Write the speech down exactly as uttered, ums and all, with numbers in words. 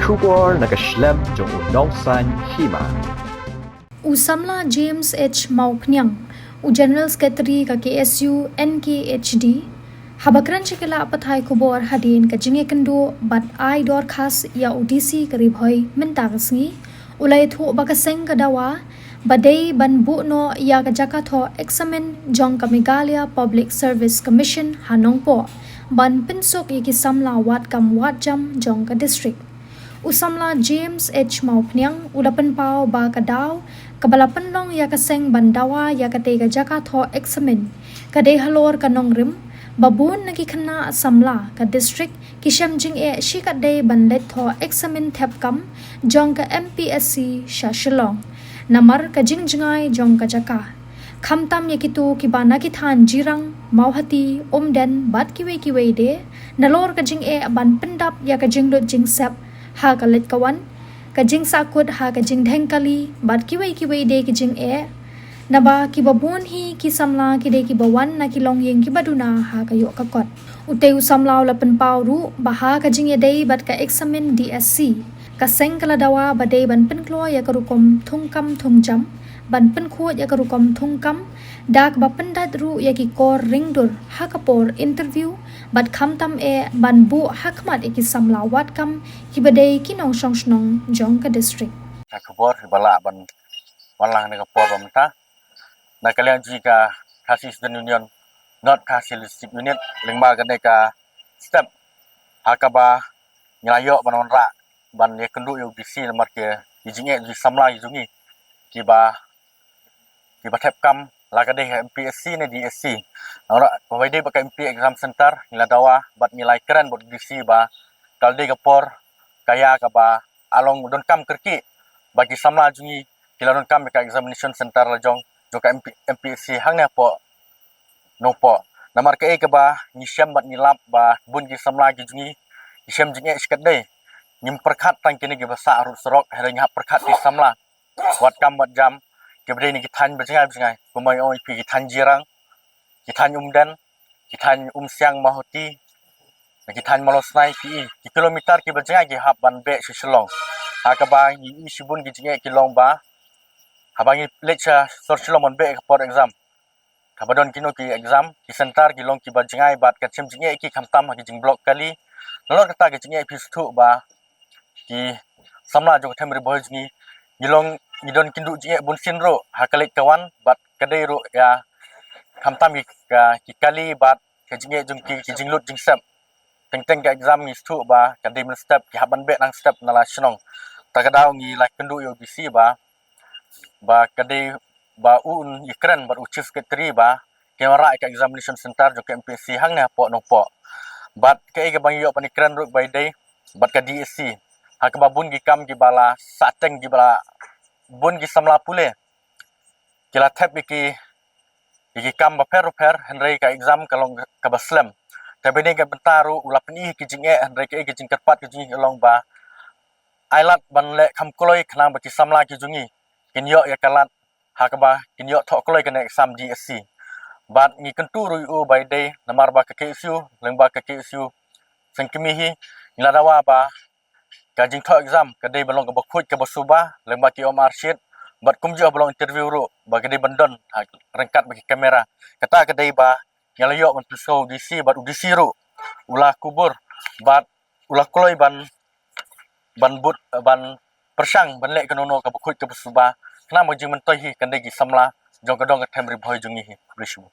Khubor na ka shlem jong u nongsaiñ hima. U samla James H Mawphniang, u General Secretary ka K S U N K H D, haba kren sha ki lad pathai khubor hadien ka jingïakynduh bad ai dorkhas ïa u D C ka Ri Bhoi mynta ka sngi, u la ïathuh ba ka seng ka dawa ba dei ban buh noh ïa ka jaka thoh eksamin jong ka Meghalaya Public Service Commission ha Nongpoh, ban pynsuk ïa ki samla wad kam wad jam jong ka district. U samla James H Mawphniang u la pynpaw ba ka daw kaba la pynlong ïa ka seng ban dawa ïa katei ka jaka thoh eksamin ka dei halor ka nongrim ba bun na ki khynnah samla ka district ki shem jingeh shikatdei ban leit thoh eksamin thep kam jong ka M P S C sha Shillong namar ka jingjngai jong ka jaka. Khamtam ïa kito kiba na ki thaiñ Jirang, Mawhati, Umden bad kiwei kiwei de, nalor ka jingeh ban pyndap ïa ka jinglut jingsep ha ka leit ka wan, ka jingsakut ha ka jingdheng kali bad kiwei kiwei de ki jingeh. Naba kiba bun hi ki samla ki dei kiba wan na ki longïing kiba duna ha ka ïoh ka kot. Utei u samla u la pynpaw ruh ba ha ka jingïadei bad ka eksamin D S C, ka seng ka la dawa ba dei ban pynkloi ïa ka rukom thungkam thungjam, ban pynkhuid ïa ka rukom thungkam da kaba pyndait ruh ïa ki kor ringdur ha ka por interview, bad khamtam eh ban buh ha khmat ïa ki samla wad kam kiba dei ki nongshong shnong jong ka district. Ka khubor ba lah ban wan lang na ka por ba mynta na ka liang jong ka Khasi Student Union North Khasi Leadership Unit, lyngba kane ka step ha kaba ngi la ïoh ban wanrah ban ïakynduh ïa u D C namar ki jingeh jong ki samla jong ngi kiba kiba thep kam, la ka dei ha M P S C ne D S C. Ngi la, kaba dei ba ka M P exam center, ngi la dawa bad ngi la kren bad D C ba ka la dei ka por ka ïa kaba la long donkam kyrkieh ba ki samla jong ngi ki la donkam ïa ka examination center la jong jong ka M P, M P S C hangne hapoh Nongpoh. Namar kaei kaba ngi shem bad ngi lap ba bun ki samla ki jong ngi ki shem jingeh shikatdei. Ngim pyrkhat tang kine kiba sah rud surok, hynrei ngi hap pyrkhat ki samla wad kam wad jam kiba dei na ki thaiñ ba jngai ba jngai, kumba ong ïa phi ki thaiñ Jirang, ki thaiñ Umden, ki thaiñ Umsiang, Mawhati, na ki thaiñ Mawlasnai, phi i ki kilometer kiba jngai ki hap ban beh sha Shillong. Ha kaba ngi i shibun ki jingeh ki long ba haba ngi leit sha sor Shillong ban beh ka por exam, kaba don kino ki exam, ki center ki long kiba jngai bad ka shem jingeh ki khamtam ha ki jingblock kali. Nalor kata ka jingeh phi sngewthuh ba ki samla jong ka them Ri Bhoi jong ngi, ngi long, ngi don kynduh jingeh bunsien ruh ha ka leit ka wan bad ka dei ruh ïa khamtam ki, ka, ki kali bad ka jingeh jong ki, ki jinglut jingsep. Teng teng ka exam ngi sngewthuh ba ka dei mynstep, ki hap ban beh nang step na la shnong. Ta ka daw ngi la kynduh ïa u D C ba ba ka dei ba u un ïakren bad u Chief Secretary ba kin wanrah ïa ka examination center jong ka M P S C hangne hapoh Nongpoh. Bad kaei kaba ngi ïoh ban ïakren ruh ba ïadei bad ka D S C, ha kaba bun ki kam kiba la sahteng, kiba la bun ki samla pule ki la thep ïa ki, ïa ki kam bapher bapher, hynrei ka exam ka long kaba slem. Te ba dei ka bynta ruh u la pyni ki jingeh, hynrei kaei ka jingkyrpad ka jong ngi ka long ba ai lad ban leh kham kloi khnang ba ki samla ki jong ngi kin ïoh ïa ka lad ha kaba kin ïoh thoh kloi kane exam D S C. Bad ngi kyntu ruh ïa u ba ïadei namar ba ka K S U, lyngba ka K S U Seng Kmie hi, ngi la dawa ba ka jingthoh exam ka dei ban long kaba khuid kaba suba lyngba ki O M R sheet, bad kumjuh ba long interview ruh ba ka dei ban don, ha, ryngkat bad ki kamera. Kata ka dei ba ngi la ïoh ban pynsngew u D C bad u D C ruh u la kubur bad u la kloi ban, ban bud, ban pyrshang ban leh kano kano kaba khuid kaba suba khnang ba jingmyntoi hi kan dei ki samla jong ka dong ka them Ri Bhoi jong ngi hi. Khublei shibun.